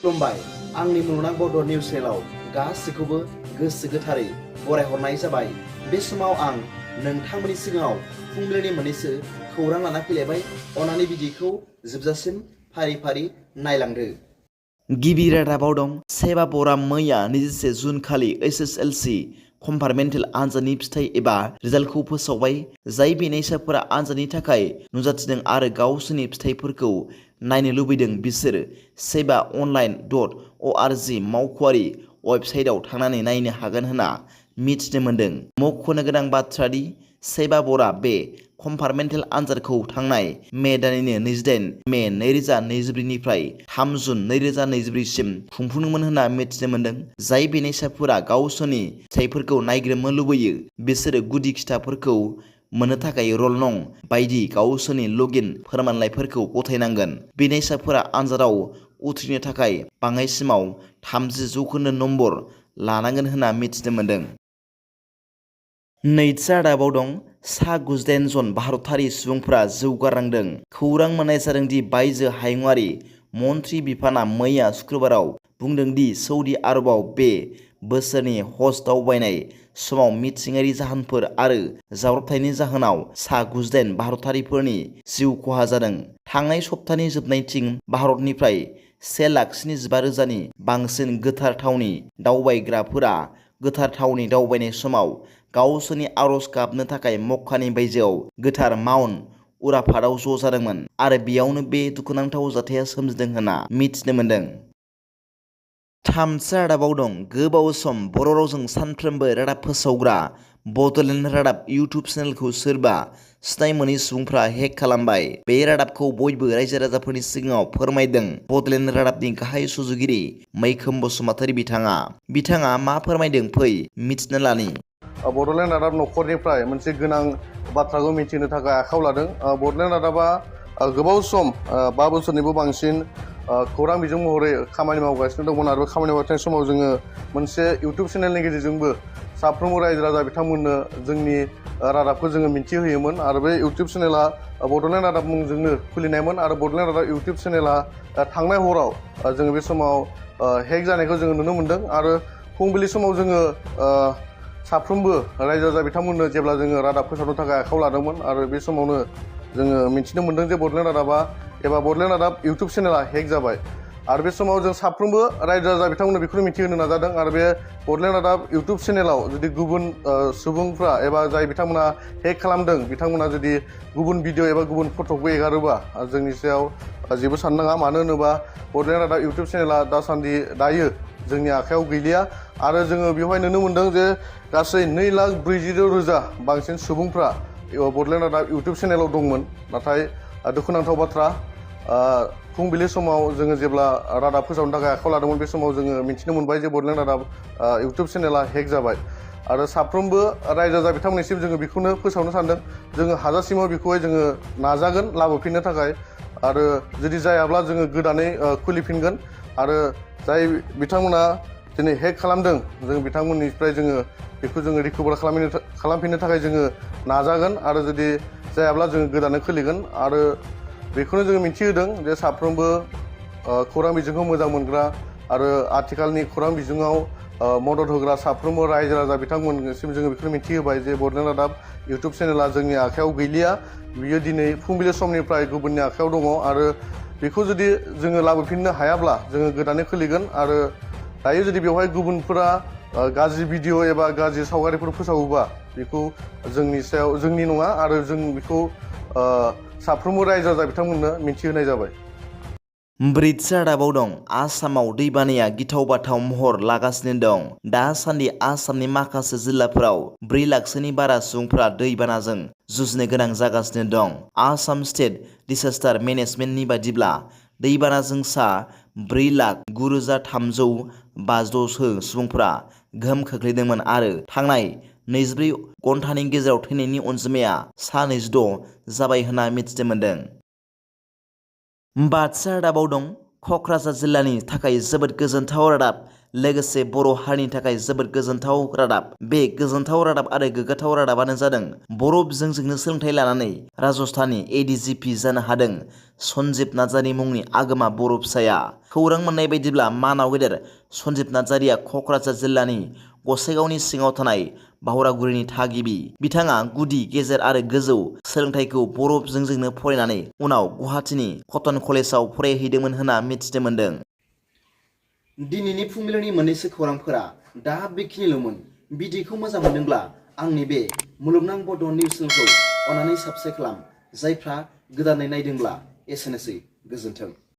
खुलुमबाय आंनि मुलुगनां बड' निउस चेनेलाव गासिखौबो गोसो गोथारै बरायहरनाय जाबाय। बे समाव आं नोंथांमोननि सिगाङाव फुंबिलिनि मोननैसो खौरां लाना फैलायबाय। अन्नानै भिडिअखौ जोबजासिम फारि फारि नायलांदो। गिबि रादाबाव दं सेबा बरा मैया 21 जुन खालि SSLC कम्पार्टमेन्टेल आनजादनि फिथाइ एबा रिजाल्टखौ फोसावबाय। जाय बेनायसाफोरा आनजादनि थाखाय नुजाथिदों आरो गावसोरनि फिथाइफोरखौ नायनो लुबैदों बिसोर SEBA-online.org मावख'आरि वेबसाइटआव थांनानै नायनो हागोन होनना मिथिनो मोन्दों। मख'नो गोनां बाथ्रा दि सेबा बरा बे कम्पार्टमेन्टेल आनजादखौ थांनाय मे दाननि 28 मे 2024 निफ्राय 3 जुन 2024 सिम खुंफुंदोंमोन होनना मिथिनो मोन्दों। जाय बेनायसाफोरा गावसोरनि फिथाइफोरखौ नायग्रोमनो लुबैयो बिसोरो गुदि खिथाफोरखौ मोननो थाखाय रल नं बायदि गावसोरनि लगइन फोरमानलाइफोरखौ गथायनांगोन। बेनायसाफोरा आनजादाव उथ्रिनो थाखाय बाङाइसिमाव 30% नम्बर लानांगोन होनना मिथिनो मोन्दों। नैथि रादाबाव दं सा 98 जन भारतारि सुबुंफोरा जिउ गारनांदों। खौरां मोननाय जादों दि बायजो हायुंआरि मन्थ्रि बिफाना मैया सुक्रुबाराव बुंदों दि सौदी आरबाव बे बोसोरनि हज दावबायनाय समाव मिथिंगायारि जाहोनफोर आरो जाब्रबथायनि जाहोनाव सा 98 भारतारिफोरनि जिउ खहा जादों। थांनाय सप्तानि जोबनायथिं भारतनिफ्राय 1,75,000 नि बांसिन गोथार थावनि दावबायग्राफोरा गोथार थावनि दावबायनाय समाव गावसोरनि आरज गाबनो थाखाय मक्कानि बायजोआव गोथार माउन्ट उराफातआव ज' जादोंमोन आरो बेयावनो बे दुखुनांथाव जाथाया सोमजिदों होनना मिथिनो मोन्दों। थामथि रादाबाव दं गोबाव सम बर' रावजों सानफ्रोमबो रादाब फोसावग्रा बड'लेण्ड रादाब इउटुब चेनेलखौ सोरबा सिनाय मोनै सुबुंफ्रा हेक खालामबाय। बे रादाबखौ बयबो रायजो राजाफोरनि सिगाङाव फोरमायदों बड'लेण्ड रादाबनि गाहाय सुजुगिरि मैखोम बसुमतारी बिथाङा मा फोरमायदों फै मिथिना लानि। बड'लेण्ड रादाब नखरनिफ्राय मोनसे गोनां बाथ्राखौ मिथिनो थाखाय आखायाव लादों। बड'लेण्ड रादाबा गोबाव सम 5 बोसोरनिबो बांसिन खौरां बिजों महरै खामानि मावगासिनो दंमोन आरो बे खामानि मावनाय समाव जोङो मोनसे इउटुब चेनेलनि गेजेरजोंबो साफ्रोमबो रायजो राजा बिथांमोननो जोंनि रादाबखौ जोङो मिन्थिहोयोमोन आरो बे इउटुब चेनेला बड'लेण्ड रादाब मुंजोंनो खुलिनायमोन आरो बड'लेण्ड रादाब इउटुब चेनेला थांनाय हराव जोङो बे समाव हेक जानायखौ जोङो नुनो मोन्दों आरो फुंबिलि समाव जोङो साफ्रोमबो रायजो राजा बिथांमोननो जेब्ला जोङो रादाब फोसावनो थाखाय आखायाव लादोंमोन आरो बे समावनो जोङो मिथिनो मोन्दों जे बड'लेण्ड रादाबा एबा बड'लेण्ड रादाब इउटुब चेनेला हेक जाबाय आरो बे समाव जों साफ्रोमबो रायजो राजा बिथांमोननो बेखौनो मिथिहोनो नाजादों आरो बे बड'लेण्ड रादाब इउटुब चेनेलाव जुदि गुबुन सुबुंफ्रा एबा जाय बिथांमोना हेक खालामदों बिथांमोना जुदि गुबुन भिडिअ एबा गुबुन फट'खौ एगारोबा जोंनि सायाव जेबो साननो नाङा। मानो होनोबा बड'लेण्ड रादाब इउटुब चेनेला दायो जोंनि आखायाव गैलिया आरो जोङो बेवहाय नुनो मोन्दों जे गासै 2,46,000 बांसिन सुबुंफ्रा बड'लेण्ड रादाब इउटुब चेनेलाव दंमोन। नाथाय दुखुनांथाव बाथ्रा फुंबिलि समाव जोङो जेब्ला रादाब फोसावनो थाखाय आखायाव लादोंमोन बे समाव जोङो मिथिनो मोनबाय जे बड'लेण्ड रादाब इउटुब चेनेला हेक जाबाय आरो साफ्रोमबो रायजो राजा बिथांमोननिसिम जोङो बेखौनो फोसावनो सानदों। जोङो हाजासिमाव बेखौहाय जोङो नाजागोन लाबोफिननो थाखाय आरो जुदि जायाब्ला जोङो गोदानै खुलिफिनगोन आरो जाय बिथांमोना दिनै हेक खालामदों जों बिथांमोननिफ्राय जोङो बेखौ जोङो रिकभार खालामफिननो थाखाय जोङो नाजागोन आरो जुदि जायाब्ला जोङो गोदानै खुलिगोन आरो बेखौनो जोङो मिथिहोदों जे साफ्रोमबो खौरां बिजोंखौ मोजां मोनग्रा आरो आथिखालनि खौरां बिजोङाव मदद होग्रा साफ्रोमबो रायजो राजा बिथांमोनसिम जोङो बेखौनो मिथिहोबाय जे बड'लेण्ड रादाब इउटुब चेनेला जोंनि आखायाव गैलिया। बियो दिनै फुंबिलि समनिफ्राय गुबुननि आखायाव दङ आरो बेखौ जुदि जोङो लाबोफिननो हायाब्ला जोङो गोदानै खुलिगोन आरो दायो जुदि बेवहाय गुबुनफोरा गाज्रि भिडिअ एबा गाज्रि सावगारिफोर फोसावोबा बेखौ जोंनि नङा आरो जों बेखौ साफ्रोमबो रायजो राजा बिथांमोननो मिथिहोनाय जाबाय। ब्रैथि रादाबाव दं आसामाव दैबानाया गिथाव बाथाव महर लागासिनो दं। दासान्दि आसामनि माखासे जिल्लाफोराव 4 लाखसोनि बारा सुबुंफोरा दैबानाजों जुजिनो गोनां जागासिनो दं। आसाम स्टेट डिसास्टार मेनेजमेन्टनि बादिब्ला दैबानाजों सा 4,09,356 सुबुंफोरा गोहोम खोख्लैदोंमोन आरो थांनाय 24 घन्टानि गेजेराव थैनायनि अनजिमाया सा 26 जाबाय होनना मिथिनो मोन्दों। बाथि रादाबाव दं क'क्राझार जिल्लानि थाखाय जोबोद गोजोनथाव रादाब। लोगोसे बर' हारिनि थाखाय जोबोद गोजोनथाव रादाब। बे गोजोनथाव रादाब आरो गोग्गाथाव रादाबानो जादों बर' बिजोंजोंनो सोलोंथाइ लानानै राजस्थाननि एडिजिपि जानो हादों सन्जीब नार्जारी मुंनि आगोमा बर' फिसाया। खौरां मोननाय बायदिब्ला मानाव गेदेर सन्जीब नार्जारीया क'क्राझार जिल्लानि गसाइगावनि सिङाव थानाय बावरागुरिनि थागिबि। बिथाङा गुदि, गेजेर आरो गोजौ सोलोंथाइखौ बर' बिजोंजोंनो फरायनानै उनाव गुवाहाटीनि कटन कलेजाव फरायहैदोंमोन होनना मिथिनो मोन्दों। दिनैनि फुंबिलिनि मोननैसो खौरांफोरा दा बेखिनिल'मोन। भिडिअखौ मोजां मोनदोंब्ला आंनि बे मुलुगनां बड' निउस चेनेलखौ अन्नानै साबस्क्राइब खालाम। जायफ्रा गोदानै नायदोंब्ला एसेनोसै, गोजोन्थों।